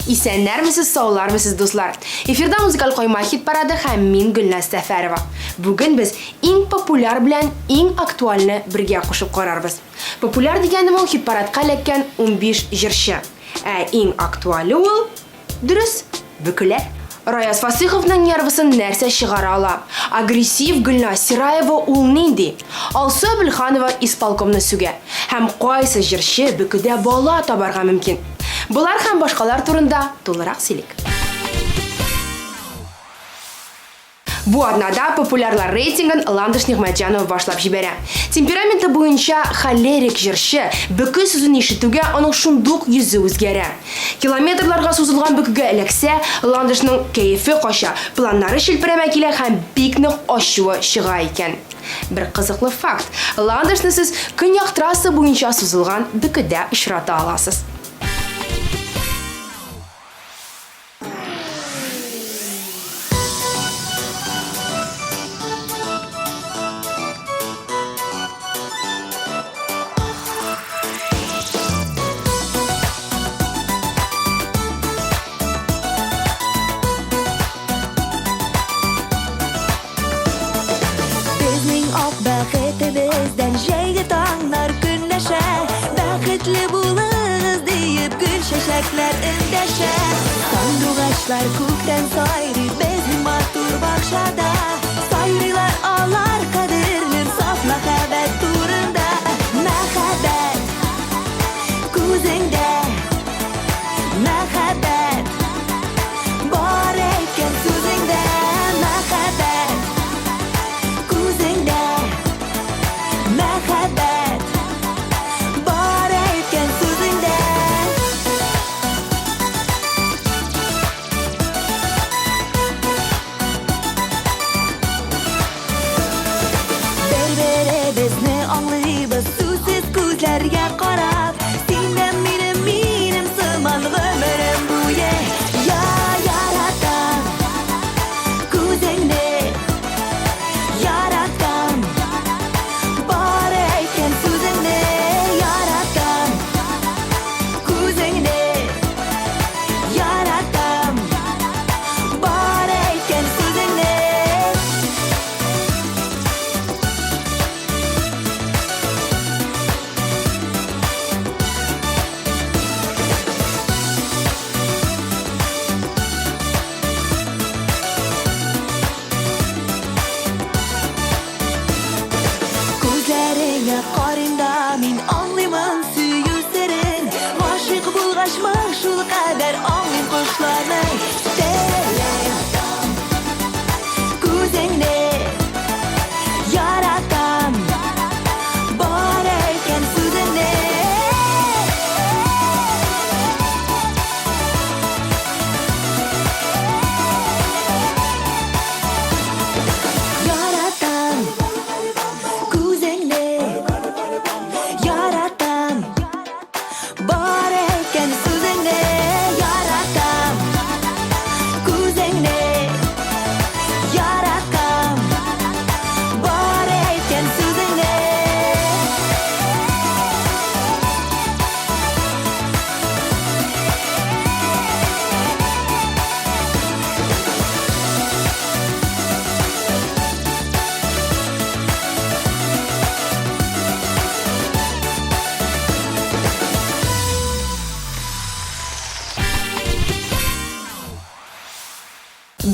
Исәннәрмесез, саулармысез, дуслар! Эфирда музыкаль койма хит парады һәм мин Гөлназ Сәфәрова. Бүген без иң популяр белән иң актуальне бергә кушып карарбыз. Популяр дигәнем ул хит-парадка эләккән 15 җырчы. Ә иң актуале ул, дөрес, бөкеләр. Раяз Фасыйховның нервысын нәрсә чыгара ала? Агрессив Гөлназ Сираева ул нинди? Алсу Әбелханова исполкомны сүгә. Һәм кайсы җырчы бөкедә бала табарга мөмкин? Болар һәм башкалар турында тулырак сөйлик. Бу атнада популярлар рейтингын Ландыш Нигъмәтҗанова башлап җибәрә. Темпераменты буенча холерик җырчы, бөке сүзен ишетүгә аның шундук йөзе үзгәрә. Километрларга сузылган бөкегә эләксә, Ландышның кәефе кача, планнары челперәмә килә һәм бик нык ачуы чыга икән. Бер кызыклы факт, Ландышны сез көньяк трасса буенча сузылган бөкедә очрата аласыз. Безнең ак бәхетебездән җәйге таңнар көнләшә. Бәхетле булыгыз диеп гөл чәчәкләр эндәшә. Сандугачлар күктән сайрый безнең матур бакчада. Сайрыйлар алар кадерлем саф мәхәббәт турында. Мәхәббәт күзеңдә, мәхәббәт Бар әйткән сүзеңдә мәхәббәт, күзеңдә мәхәббәт. Бар әйткән сүзеңдә. Бер-беребезне аңлыйбыз, сүзсез күзләргә карап. Син дә минем, минем сыман гомерем буе. Я яратам күзеңне, яратам бар әйткән сүзеңне, яратам күзеңне, яратам бар әйткән сүзеңне. Күзләреңә карыйм да мин аңлыймын сөю серен. Гашыйк булгачмы шул кадәр аңлыйм кошларның телен. Күзеңне яратам, бар әйткән сүзеңне. Яратам күзеңне, яратам бар әйткән сүзеңне, яратам күзеңне, яратам бар әйткән сүзеңне.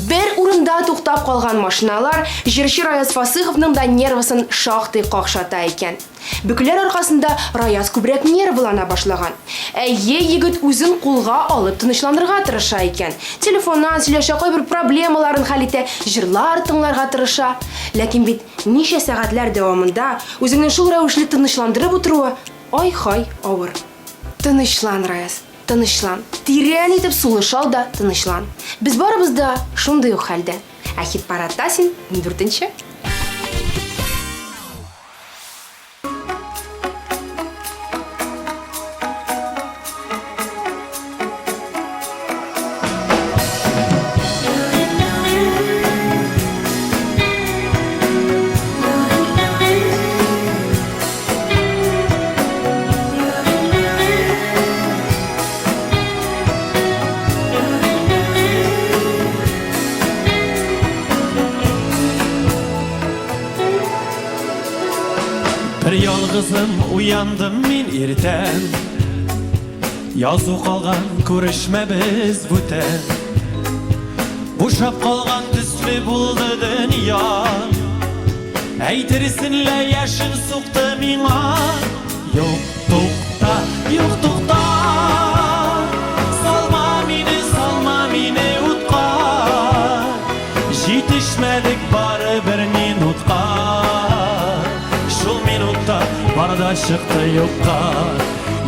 Бер урында туктап калган машиналар җырчы Раяз Фасыйховның да нервысын шактый какшата икән. Бөкеләр аркасында Раяз күбрәк нервылана башлаган. Әйе, егет үзен кулга алып тынычланырга тырыша икән. Телефоннан сөйләшә, кайбер проблемаларын хәл итә, җырлар тыңларга тырыша. Ләкин бит ничә сәгатьләр дәвамында үзеңне шул рәвешле тынычландырып утыруы ай-һай авыр. Тынычлан, Раяз. Тынычлан. Тирән итеп сулыш ал да тынычлан. Без барыбыз да шундый ук хәлдә. Ә хит-парадта син ундүртенче. Бер ялгызым уяндым мин иртән. Язу калган күрешмәбез бүтән. Бушап калган төсле булды дөнья. Әйтерсең лә яшен сукты миңа. Юк, тукта, юк, тукта. Салма мине, салма мине утка. Җитешмәдек бары бер минутка. Шул минутта бар да чыкты юкка.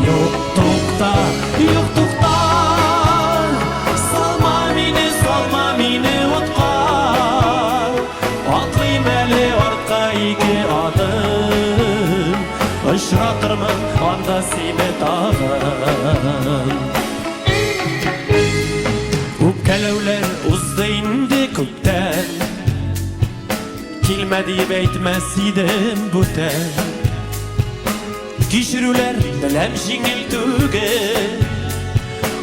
Юк, тукта, юк, тукта. Салма мине, салма мине утка. Атлыйм әле артка ике адым. Очратырмын анда сине тагын. Үпкәләүләр узды инде күптән. Килмә диеп әйтмәс идем бүтән. Кичерүләр беләм җиңел түгел.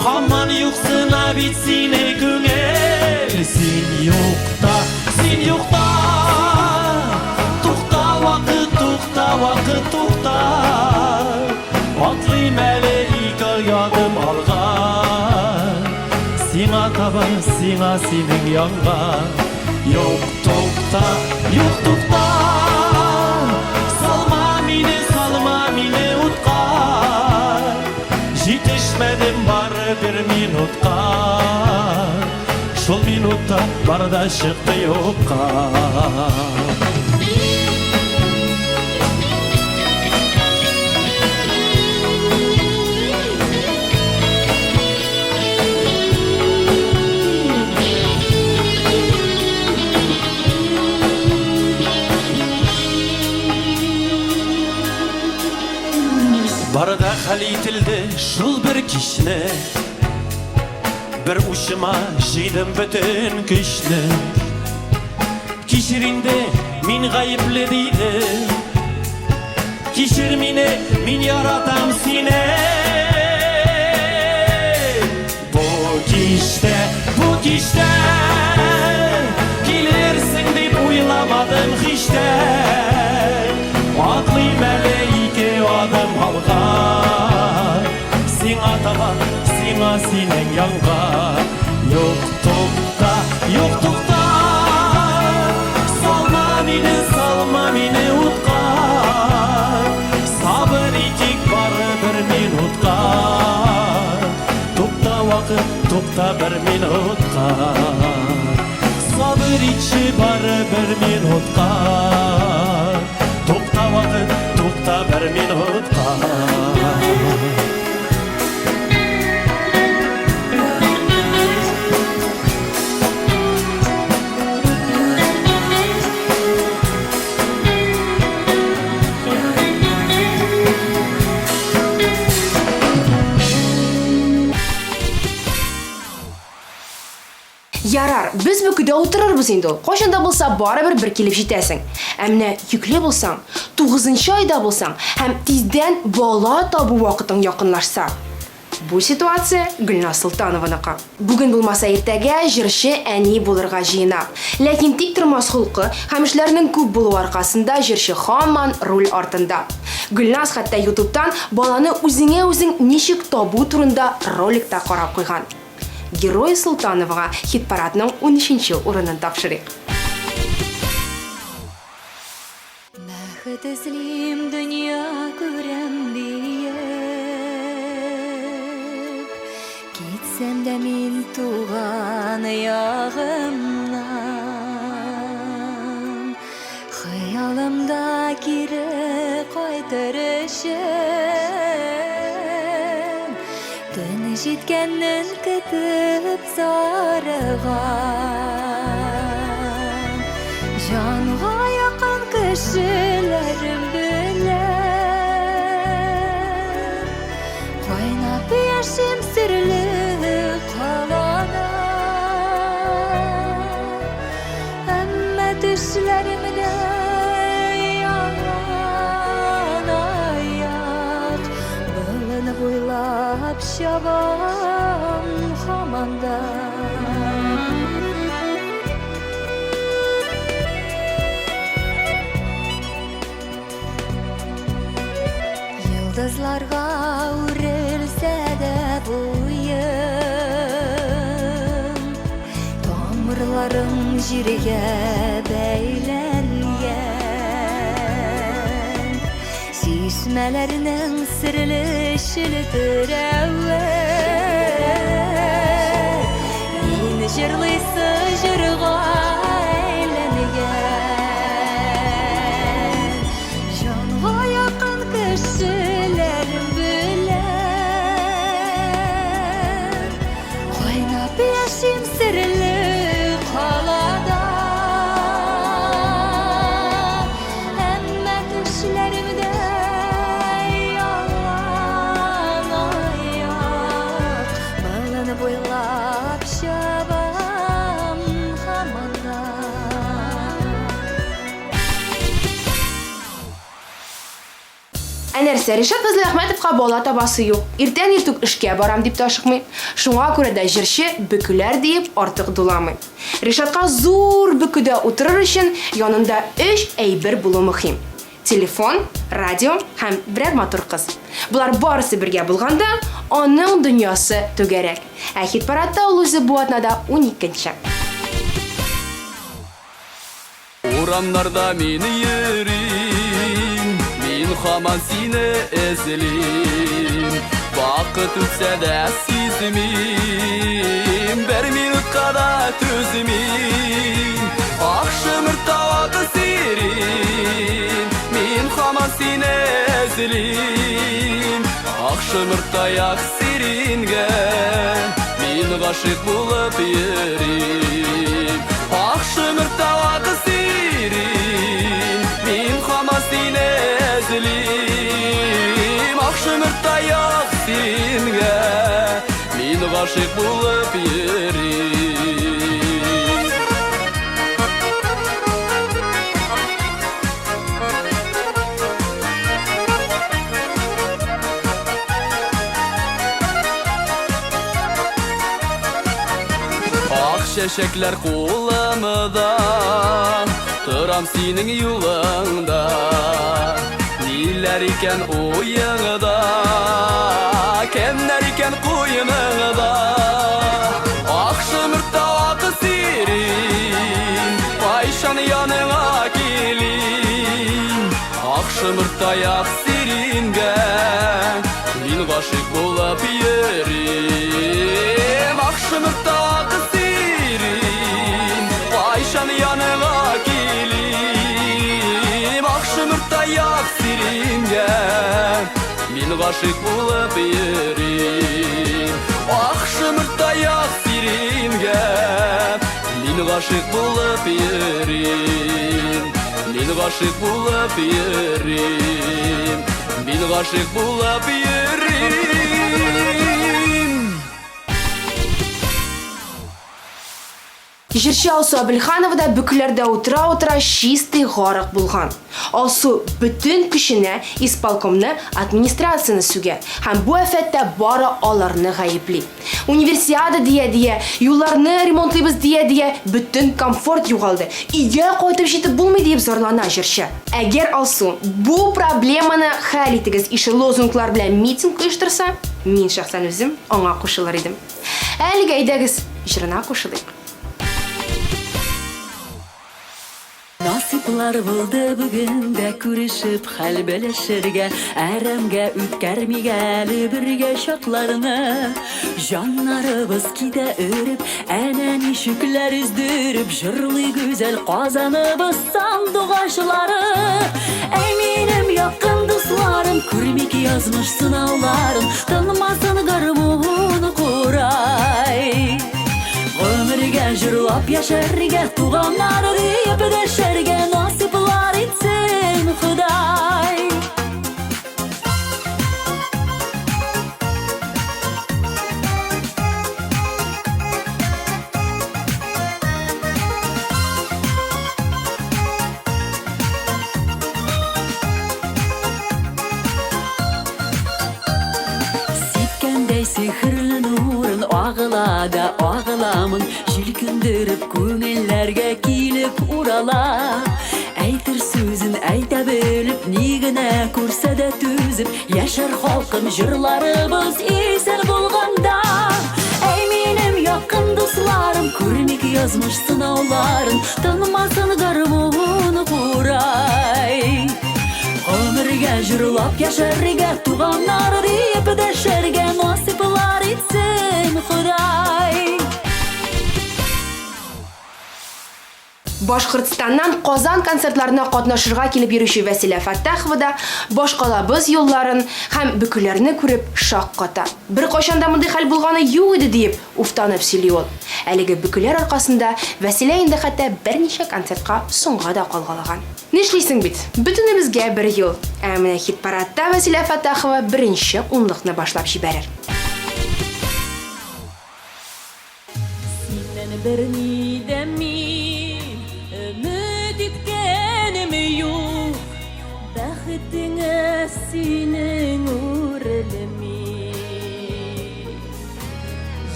Һаман юксына бит сине күңел. Син юкта, син юкта. Тукта вакыт, тукта вакыт, тукта. Атлыйм әле ике адым алга. Сиңа таба, сиңа синең янга. Юк, тукта, юк, тукта. Салма мине, салма мине утка. Җитешмәдем бары бер минутка. Шул минутта бар да чыкты юкка. Бар да хәл ителде шул бер кичне. Бер учыма җыйдым бөтен көчне. Кичер инде, мин гаепле дидем. Кичер мине, мин яратам сине. Бу кичтә, бу кичтә килерсең дип уйламадым һич тә. Атлыйм әле ике адым алга. Сиңа таба, сиңа синең янга. Юк, тукта, юк, тукта. Салма мине, салма мине утка. Сабыр итик бары бер минутка. Тукта вакыт, тукта бер минутка. Сабыр итче бары бер минутка. Тукта вакыт, тукта бер минутка. Ярар, без бөкедә утырырбыз инде ул. Кайчан да булса барыбер бер килеп җитәсең. Ә менә йөкле булсаң, тугызынчы айда булсаң һәм тиздән бала табу вакытың якынлашса, бу ситуация Гөлназ Солтанованыкы. Бүген булмаса иртәгә җырчы әни булырга җыена. Ләкин тик тормас холкы һәм эшләрнең күп булуы аркасында җырчы һаман руль артында. Гөлназ хәтта Ютубтан баланы үзеңә үзең ничек табу турында ролик та карап куйган. Герой Солтановага хит-парадның унөченче урынын тапшырыйк. Бәхет эзлим, дөнья күрәм диеп, Китсәм дә мин туган ягымнан, Хыялымда кире кайтыр өчен, Төн җиткәнен көтеп зарыгам. Җанга якын кешеләрем белән Кайнап яшим серле калада. Әмма төшләремдә ялан аяк Болын буйлап чабам һаман да. Тамырларым җиргә бәйләнгән. Чишмәләрнең серле челтерәве. Мин җырлыйсы җырга әйләнгән. Җанга якын кешеләрем белән Кайнап яшим серле калада. Әмма төшләремдә ялан аяк Болын буйлап чабам һаман да. Ә нәрсә, Ришат Фазлыәхмәтовка бала табасы юк. Иртән иртүк эшкә барам дип тә ашыкмый. Шуңа күрә дә җырчы бөкеләр диеп артык дуламый. Ришатка зур бөкедә утырыр өчен янында өч әйбер булу мөһим. Телефон, радио һәм берәр матур кыз. Болар барысы бергә булганда, аның дөньясы түгәрәк. Ә хит-парадта ул үзе бу атнада уникенче. Урамнарда мин йөрим, мин һаман сине эзлим. Вакыт үтсә дә сизмим, бер минутка да түзмим. Ак шымырт тавагы сирин, мин һаман сине эзлим. Ак шымырт таяк сирингә, мин гашыйк булып йөрим. Ак шымырт тавагы сирин, мин һаман сине эзлим. Ак шымырт таяк сирингә, мин гашыйк булып йөрим. Ак чәчәкләр кулымда, торам синең юлыңда. Ниләр икән уеңда, кемнәр икән куеныңда? Ак шомыртта ак сирин, кайчан яныңа килим? Ак шомыртта ак сирингә, мин гашыйк булып йөрим. Ак шомыртта ак сирин, кайчан яныңа килим? Ак шомыртта ак сирингә, мин гашыйк булып йөрим. Ак шомыртта ак сирингә, мин гашыйк булып йөрим. Мин гашыйк булып йөрим. Мин гашыйк булып йөрим. Җырчы Алсу Әбелханова да бөкеләрдә утыра-утыра чистый гарык булган. Алсу бөтен көченә исполкомны, администрацияне сүгә һәм бу афәттә бары аларны гаепли. Универсиада дия-дия, юлларны ремонтлыйбыз дия-дия, бөтен комфорт югалды. Өйгә кайтып җитеп булмый диеп зарлана җырчы. Әгәр Алсу бу проблеманы хәл итегез ише лозунглар белән митинг оештырса, мин шәхсән үзем аңа кушылыр идем. Ә әлегә әйдәгез, җырына кушылыйк. Насыйплар булды бүген дә күрешеп хәл белешергә, әрәмгә үткәрмик әле бергә чакларны. Җаннарыбыз китә өреп, әнә ничекләр өздереп җырлый гүзәл Казаныбыз сандугачлары. Әй минем якын дусларым, күрмик язмыш сынауларын, тынмасын гармун курай. Гомергә җырлап яшәргә, туганнар диеп дәшәргә насыйплар итсен Ходай. Сипкәндәй сихерле нурын агыла да агыламын, җилкендереп күңелләргә килеп урала. Әйтер сүзен әйтә белеп, ни генә күрсә дә түзеп, яшәр халкым җырларыбыз исән булганда. Әй минем якын дусларым, күрмик Язмыш сынауларын, тынмасын гармун курай. Гомергә җырлап яшәргә, туганнар диеп дәшәргә насыйплар итсен Ходай. Башкортстаннан Казан концертларына катнашырга килеп йөрүче Вәсилә Фәттахова да башкалабыз юлларын һәм бөкеләрне күреп шакката. Беркайчан да мондый хәл булганы юк иде, диеп уфтанып сөйли ул. Әлеге бөкеләр аркасында Вәсилә инде хәтта берничә концертка соңга да калгалаган. Нишлисең бит, бөтенебезгә бер юл. Ә менә хит-парадта Вәсилә Фәттахова беренче унлыкны башлап җибәрер. Синнән берни дә мин өмет иткәнем юк, Бәхетеңә синең үрелми.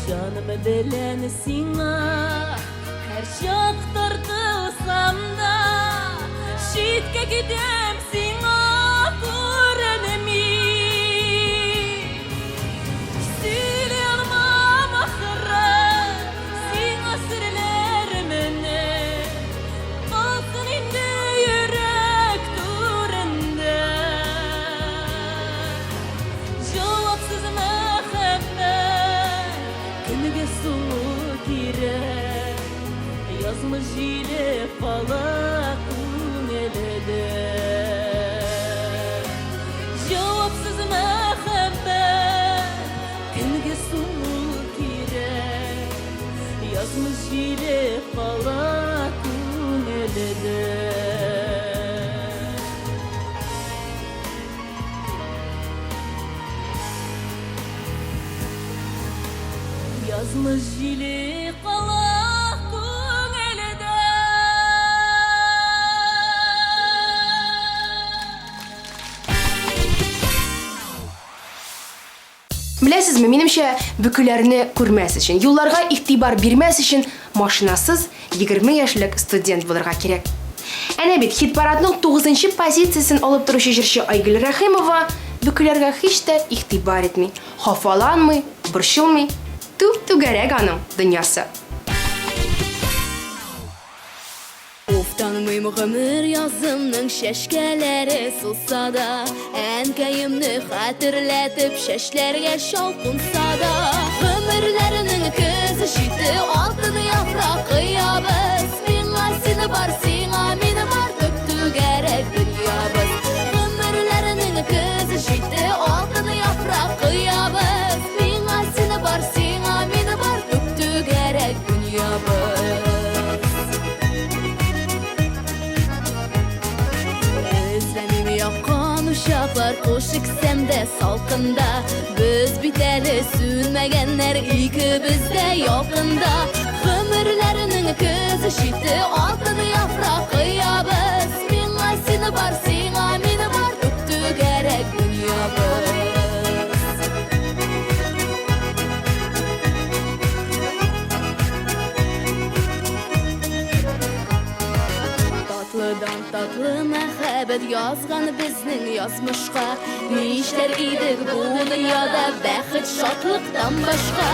Җаным белән сиңа һәрчак тартылсам да, Читкә китәм сиңа күренми. Сөйли алмам ахыры сиңа серләремне, Калсын инде йөрәк түрендә. Җавапсыз мәхәббәт кемгә соң ул кирәк? Язмыш җиле кала күңелдә. Җавапсыз мәхәббәт кемгә соң ул кирәк? Язмыш җиле кала күңелдә. Язмыш җиле кала күңелдә. Беләсезме, минемчә, бөкеләрне күрмәс өчен, юлларга игътибар бирмәс өчен машинасыз 20 яшьлек студент булырга кирәк. Әнә бит хит-парадның тугызынчы позициясен алып торучы җырчы Айгөл Рәхимова бөкеләргә һич тә игътибар итми, хафаланмый, борчылмый. Түп-түгәрәк аның дөньясы. Уфтанмыйм гомер язымның чәчкәләре сулса да, Әнкәемне хәтерләтеп чәчләргә чал кунса да. Гомерләрнең көзе җитте, алтын яфрак коябыз. Миңа син бар, сиңа мин бар, түп-түгәрәк дөньябыз. Гомерләрнең көзе җитте, алтын яфрак коябыз. Миңа син бар, сиңа мин бар, түп-түгәрәк дөньябыз. Эзләмим яккан учаклар, куш иксәм дә салкында. Без бит әле сүнмәгәннәр, икебез дә ялкында. Гомерләрнең көзе җитте, алтын яфрак коябыз. Миңа син бар, сиңа мин бар, түп-түгәрәк дөньябыз. Татлыдан татлы мәхәббәт язган безнең язмышка. Нишләр идек бу дөньяда бәхет, шатлыктан башка?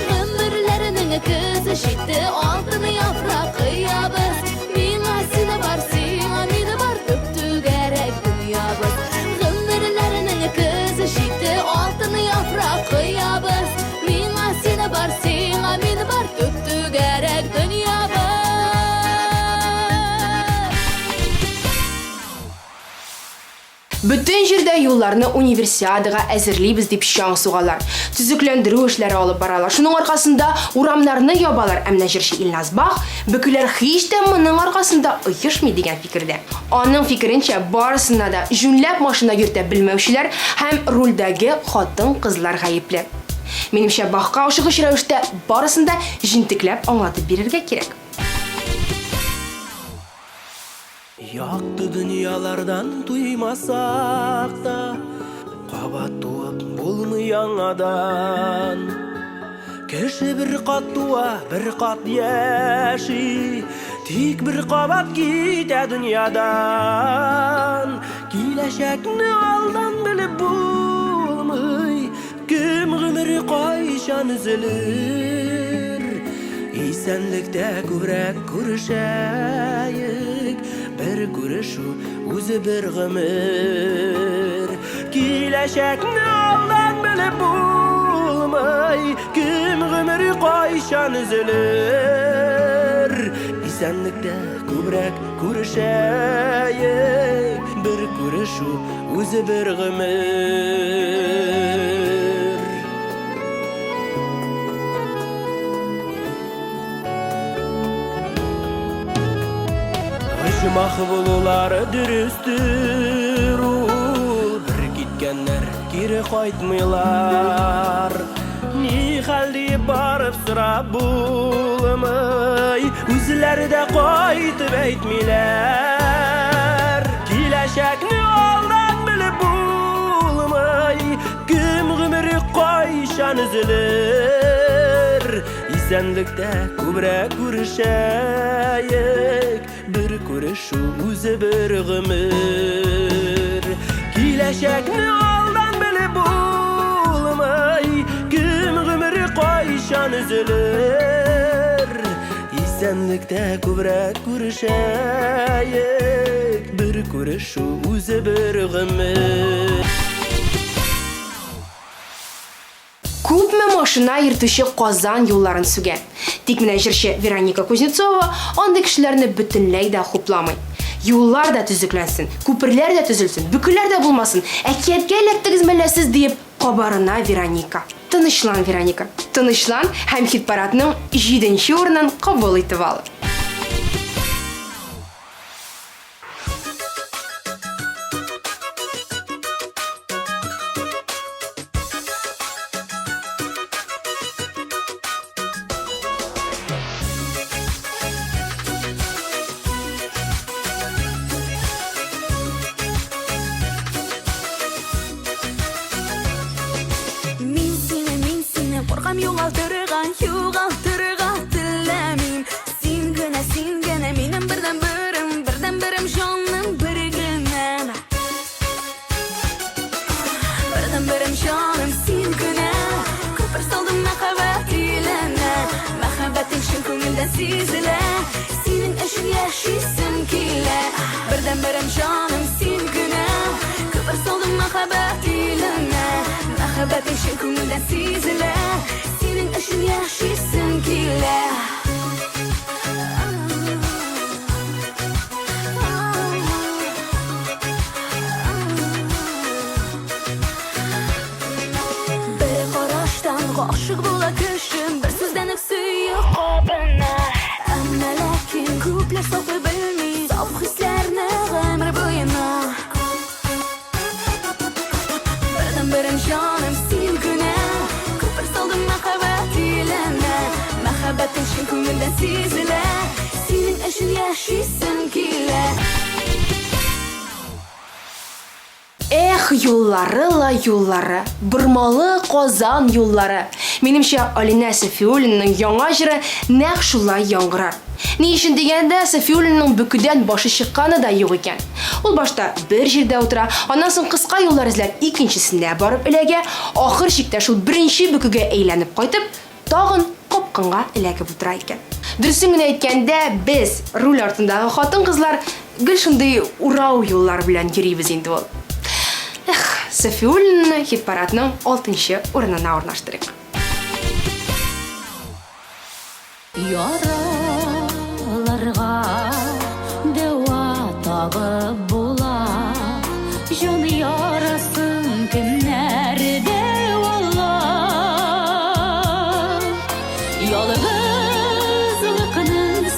Гомерләрнең көзе җитте, алтын яфрак коябыз. Миңа син бар, сиңа мин бар, түп-түгәрәк дөньябыз. Гомерләрнең көзе җитте, алтын яфрак коябыз. Миңа син бар, сиңа мин бар, түп-түгәрәк дөньябыз. Бөтен җирдә юлларны Универсиадага әзерлибез дип чаң сугалар. Төзекләндерү эшләре алып баралар. Шуның аркасында урамнарны ябалар. Ә менә җырчы Илназ Бах, бөкеләр һич тә моның аркасында оешмый дигән фикердә. Аның фикеренчә, барысына да җүнләп машина йөртә белмәүчеләр һәм рульдәге хатын-кызлар гаепле. Минемчә, Бахка ашыгыч рәвештә барысын да җентекләп аңлатып бирергә кирәк. Якты дөньялардан туймасак та, Кабат туып булмый яңадан. Кеше бер кат туа, бер кат яши, Тик бер кабат китә дөньядан. Киләчәкне алдан белеп булмый, Кем гомере кайчан өзелер? Исәнлектә күбрәк күрешәек, Бер күрешү үзе бер гомер. Киләчәкне алдан белеп булмый, Кем гомере кайчан өзелер. Исәнлектә күбрәк күрешәек, Бер күрешү үзе бер гомер. Оҗмах булулары дөрестер ул, бер киткәннәр кире кайтмыйлар. Ни хәл диеп барып сорап булмый, үзләре дә кайтып әйтмиләр. Киләчәкне алдан белеп булмый, Кем гомере кайчан өзелер? Исәнлектә күбрәк күрешәек, Бер күрешү үзе бер гомер. Киләчәкне алдан белеп булмый, Кем гомере кайчан өзелер? Исәнлектә күбрәк күрешәек, Бер күрешү үзе бер гомер. Күпме машина йөртүче Казан юлларын сүгә. Тик менә җырчы Вероника Кузнецова андый кешеләрне бөтенләй дә хупламый. Юллар да төзекләнсен, күперләр дә төзелсен, бөкеләр дә булмасын, әкияткә эләктегез мәллә сез, диеп кабарына Вероника. Тынычлан, Вероника, тынычлан һәм хит-парадның җиденче урынын кабул итеп ал. Мин сине, мин сине куркам югалтырга, югалтырга теләмим. Син генә, син генә минем бердәнберем, бердәнберем җаным бер генәм. Бердәнберем җаным син генә. Күпер салдым мәхәббәт иленә. Мәхәббәтең чын күңелдән сизелә. Синең өчен яшисем килә. Бердәнберем җаным син генә. Күпер салдым мәхәббәт иленә. Мәхәббәтең чын күңелдән сизелә. Синең өчен яшисем килә. Бер караштан гашык була кеше, бер сүздән үк сөю кабына. Әмма ләкин күпләр саклый белми саф хисләрне гомер буена. Бердәнберем җаным син генә, күпер салдым мәхәббәт иленә. Мәхәббәтең чын күңелдән сизелә, синең өчен яшисем килә. Эх, юллары ла юллары, бормалы Казан юллары. Минемчә, Алинә Сафиуллинаның яңа җыры нәкъ шулай яңгырар. Ни өчен дигәндә, Сафиуллинаның бөкедән башы чыкканы да юк икән. Ул башта бер җирдә утыра, аннан соң кыска юллар эзләп икенчесенә барып эләгә, ахыр чиктә шул беренче бөкегә әйләнеп кайтып, тагын капкынга эләгеп утыра икән. Дөресен генә әйткәндә, без, руль артындагы хатын-кызлар, гел шундый урау юллар белән йөрибез инде ул. Эх, Сафиуллинны хит-парадның алтынчы урынына урнаштырыйк. Яраларга дәва табып була, Җан ярасын кемнәр дәвалар? Ялгызлыкның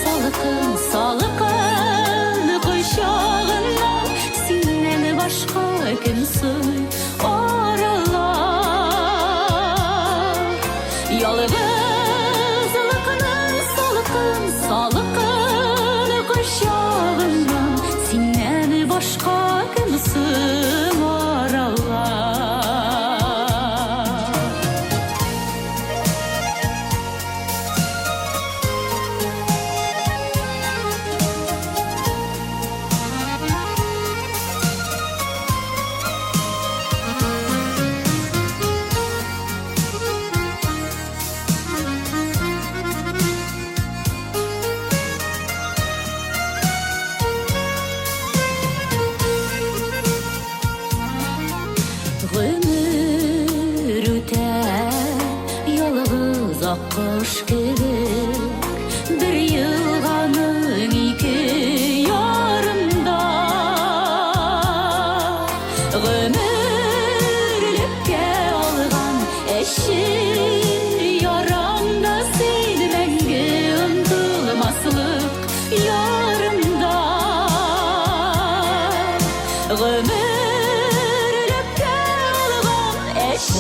салкын, салкын кочагында Синнән башка кем соң аралар? Ялгызлыкның салкын, салкын кочагыннан Синнән башка кем соң аралар?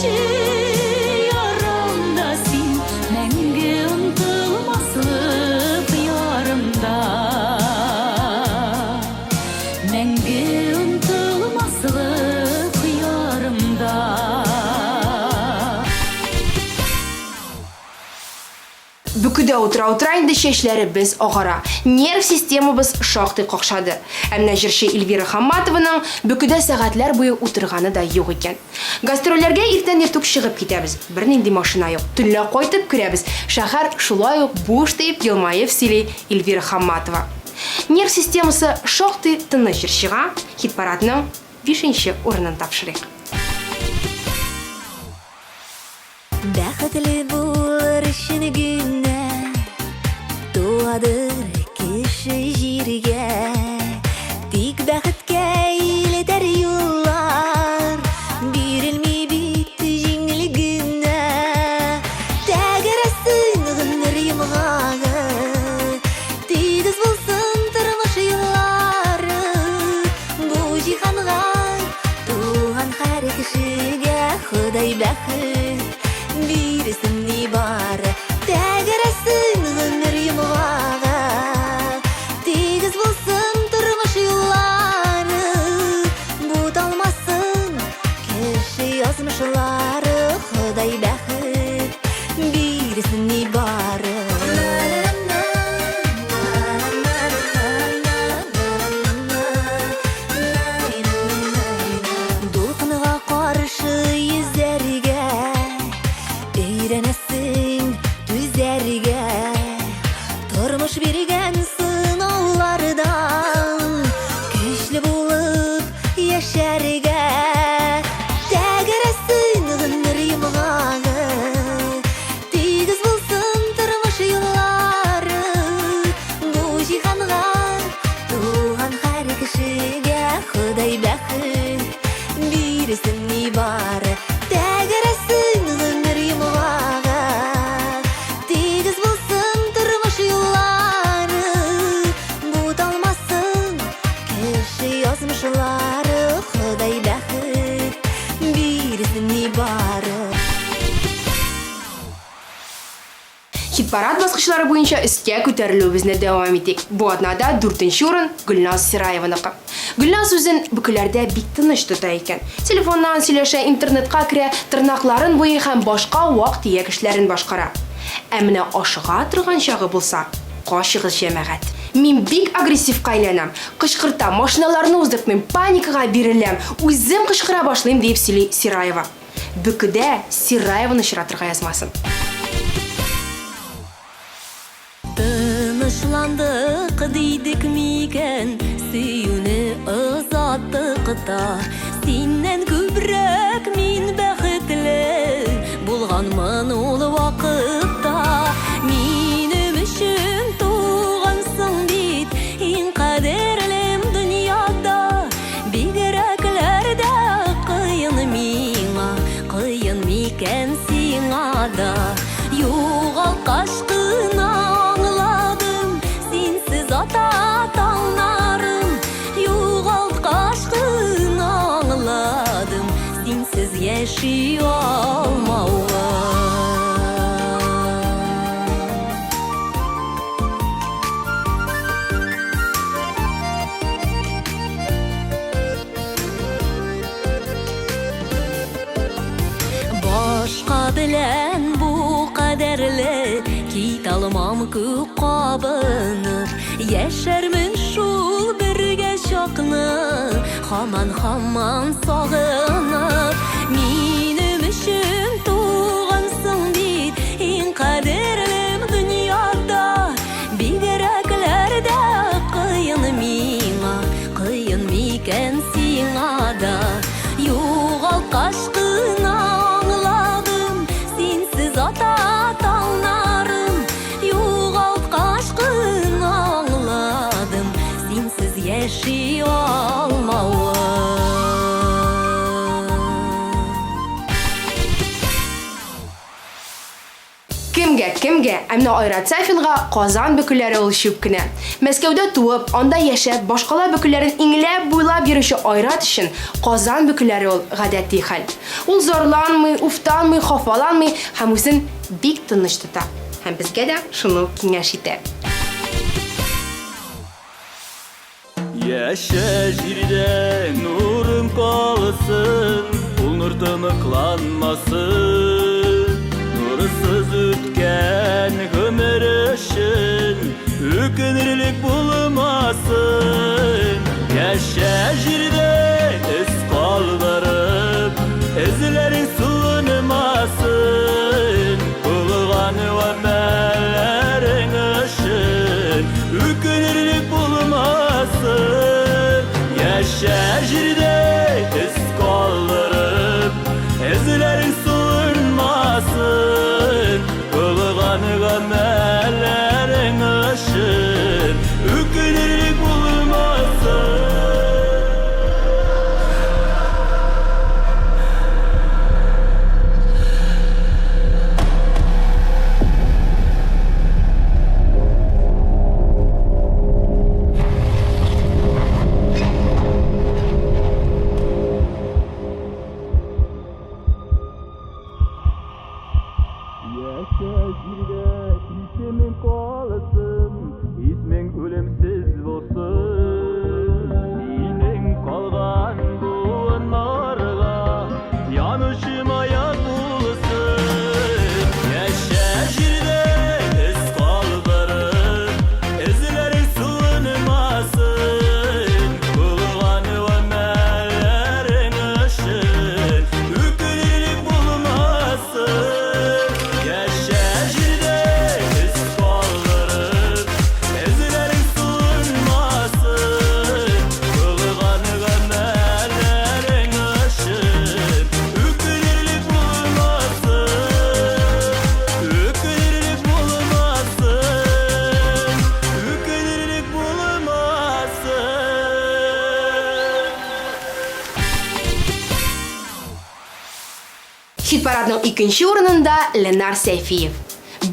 Беренче ярым да син, мәңге онтылмаслык ярым да. Мәңге онтылмаслык ярым да. Бөкедә утыра-утыра инде чәчләребез агара, нерв системабыз шактый какшады. Ә менә җырчы Эльвира Хамматованың бөкедә сәгатьләр буе утырганы да юк икән. Гастрольләргә иртән иртүк чыгып китәбез, бернинди машина юк. Төнлә кайтып керәбез, шәһәр шулай ук буш, дип елмаеп сөйли Эльвира Хамматова. Нерв системасы шактый тыныч җырчыга хит-парадның бишенче урынын тапшырыйк. Бәхетле булыр өчен генә Туадыр кеше җиргә. Тик бәхеткә илтәр юллар Бирелми бит җиңел генә. Тәгәрәсен гомер йомгагы, Тигез булсын тормыш юллары. Бу җиһанга туган һәр кешегә Ходай бәхет бирсен нибары. Тәгәрәсен гомер йомгагы, Тигез булсын тормыш юллары. Буталмасын кеше язмышлары, Ходай бәхет бирсен нибары. Дулкынга каршы йөзәргә өйрәнәсең, түзәргә. Тормыш биргән сынаулардан көчле булып яшәргә. Тәгәрәсен гомер йомгагы, Тигез булсын тормыш юллары. Бу җиһанга туган һәр кешегә Ходай бәхет бирсен нибары. Тәгәрәсен гомер йомгагы, Тигез булсын тормыш юллары. Буталмасын кеше язмышлары, Ходай бәхет бирсен нибары. Хит-парад баскычлары буенча өскә күтәрелүебезне дәвам итик. Бу атнада дүртенче урын Гөлназ Сираеваныкы. Гөлназ үзен бөкеләрдә бик тыныч тота икән. Телефоннан сөйләшә, интернетка керә, тырнакларын буйый һәм башка вак-төяк эшләрен башкара. Ә менә ашыга торган чагы булса, качыгыз, җәмәгать. Мин бик агрессивка әйләнәм, кычкыртам, машиналарны уздыртмыйм, паникага биреләм, үзем кычкыра башлыйм, диеп сөйли Сираева. Бөкедә Сираеваны очратырга язмасын. Тынычландык дидек микән, сөюне озаттык та. Синнән күбрәк мин бәхетле булганмын ул вакытта. Минем өчен тугансың бит, иң кадерлем дөньяда. Бигрәкләр дә кыен миңа, кыен микән сиңа да. Югалткач кына аңладым, синсез ата таңнарым. Югалткач кына аңладым, синсез яши алмавым. Башка белән бу кадәрле кит алмам күк кабынып. Яшәрмен шул бергә чакны, һаман һаман сагынып. Минем өчен тугансың бит, иң кадерлем дөньяда. Бигрәкләр дә кыен миңа, кыен микән сиңа да. Югалткач кына аңладым, синсез ата таңнарым. Югалткач кына аңладым, синсез яши алмавым. Кемгә, кемгә? Ә менә Айрат Сафинга Казан бөкеләре ул чүп кенә. Мәскәүдә туып, анда яшәп, башкала бөкеләрен иңләп-буйлап йөрүче Айрат өчен Казан бөкеләре ул гадәти хәл. Ул зарланмый, уфтанмый, хафаланмый һәм үзен бик тыныч тота. Һәм безгә дә шуны ук киңәш итә. Яшә җирдә нурың калсын, ул нур тыныкланмасын. Нурсыз үткән гомер өчен үкенерлек булмасын. Яшә җирдә эз калдырып, эзләрең суынмасын. Кылган гамәлләрең өчен Үкенерлек булмасын. Яшә җирдә эз калдырып, эзләрең суынмасын. Кылган гамәлләрең өчен үкенерлек булмасын. Яшә җирдә исемең калсын, исмең үлемсез булсын. Синең калган буыннарга янучы маяк булсын. Яшә җирдә эз калдырып, эзләрең суынмасын. Кылган гамәлләрең өчен үкенерлек булмасын. Яшә җирдә эз калдырып, эзләрең суынмасын. Кылган гамәлләрең өчен үкенерлек булмасын. Үкенерлек булмасын. Үкенерлек булмасын. Хит-парадның икенче урынында Ленар Сәйфиев.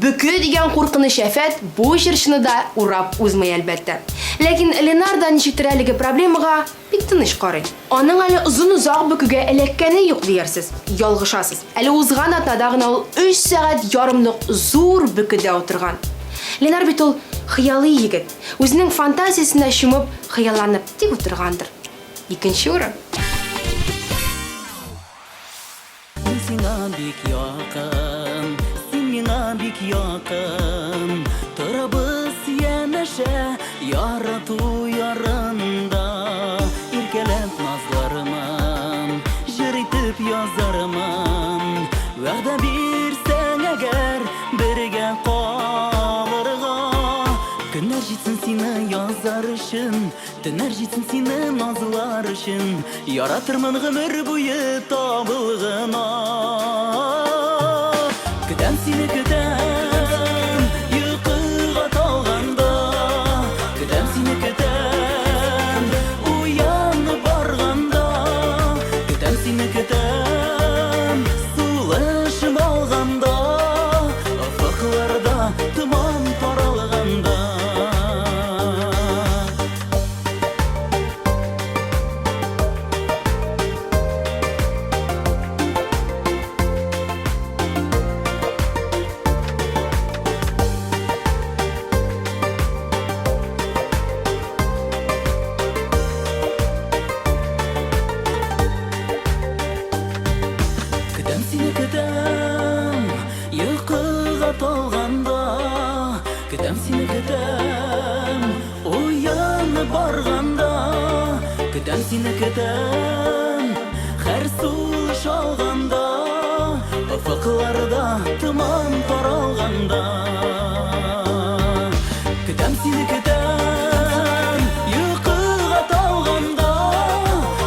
Бөке дигән куркыныч афәт бу җырчыны да урап узмый, әлбәттә. Ләкин Ленар да ничектер әлеге проблемага бик тыныч карый. Аның әле озын-озак бөкегә эләккәне юк диярсез. Ялгышасыз. Әле узган атнада гына ул өч сәгать ярымлык зур бөкедә утырган. Ленар бит ул хыялый егет. Үзенең фантазиясенә чумып, хыялланып тик утыргандыр. Икенче урын. Мин сиңа бик якын, син миңа бик якын. Торабыз янәшә, ярату ярында. Иркәләп назлармын, җыр итеп язармын. Вәгъдә бирсәң әгәр, бергә калырга. Көннәр җитсен сине язар өчен, Төннәр җитсен сине назлар өчен, Яратырмын гомер буе табылгына. Көтәм сине, көтәм, йокыга талганда. Көтәм сине, көтәм, уянып барганда. Көтәм сине, көтәм, сулышым алганда. Офыкларда томан таралганда. Көтәм сине, көтәм, йокыга талганда. Көтәм сине, көтәм, уянып барганда. Көтәм сине, көтәм, һәр сулыш алганда. Офыкларда томан таралганда. Көтәм сине, көтәм, йокыга талганда.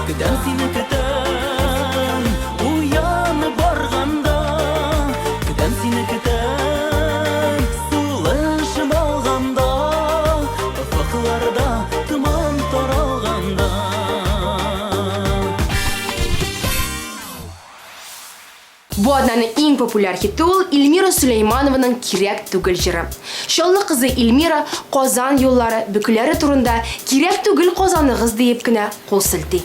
Көтәм сине, көтәм, уянып барганда. Көтәм сине, көтәм, сулышым алганда. Офыкларда томан таралганда. Бу атнаның иң популяр хиты ул Эльмира Сөләйманованың Кирәк түгел җыры. Чаллы кызы Эльмира Казан юллары, бөкеләре турында Кирәк түгел Казаныгыз диеп кенә кул селти.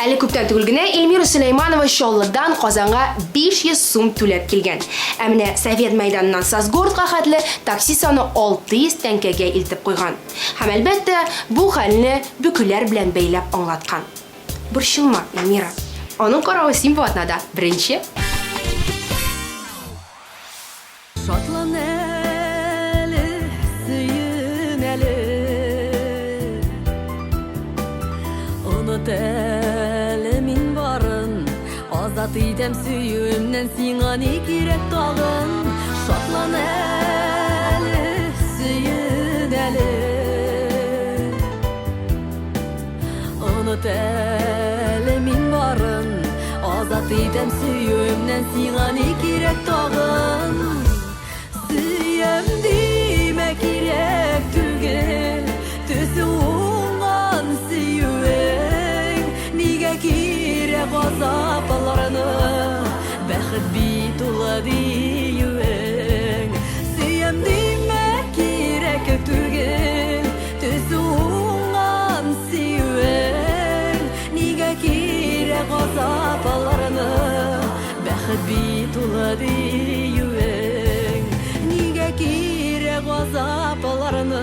Әле күптән түгел генә Эльмира Сөләйманова Чаллыдан Казанга 500 сум түләп килгән. Ә менә Совет мәйданыннан Сосгородка хәтле такси саны 600 тәңкәгә илтеп куйган. Һәм, әлбәттә, бу хәлне бөкеләр белән бәйләп аңлаткан. Борчылма, Эльмира. Аның каравы син бу атнада беренче. Шатлан әле, сөен әле. Оныт әле мин барын, Азат итәм сөюемнән сиңа ни кирәк тагын? Шатлан әле, сөен әле. Оныт әле мин барын, Азат итәм сөюемнән сиңа ни кирәк тагын? Сөям димә кирәк түгел, Төсе уңган сөюең. Нигә кирәк газапларны, Бәхет бит ул диюең. Сөям димә кирәк түгел, Төсе уңган сөюең. Нигә кирәк газапларны, Бәхет бит ул диюең. Нигә кирәк газапларны,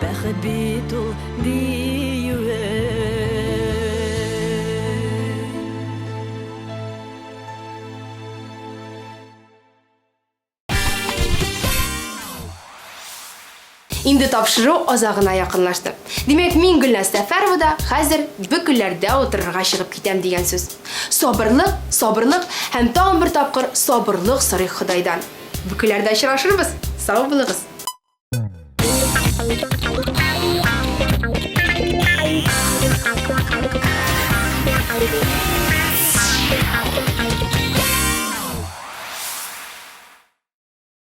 Бәхет бит ул диюең. Инде тапшыру азагына якынлашты. Димәк, мин Гөлназ Сәфәрова да хәзер бөкеләрдә утырырга чыгып китәм дигән сүз. Сабырлык, сабырлык һәм тагын бер тапкыр сабырлык сорыйк Ходайдан. Бөкеләрдә очрашырбыз. Сау булыгыз.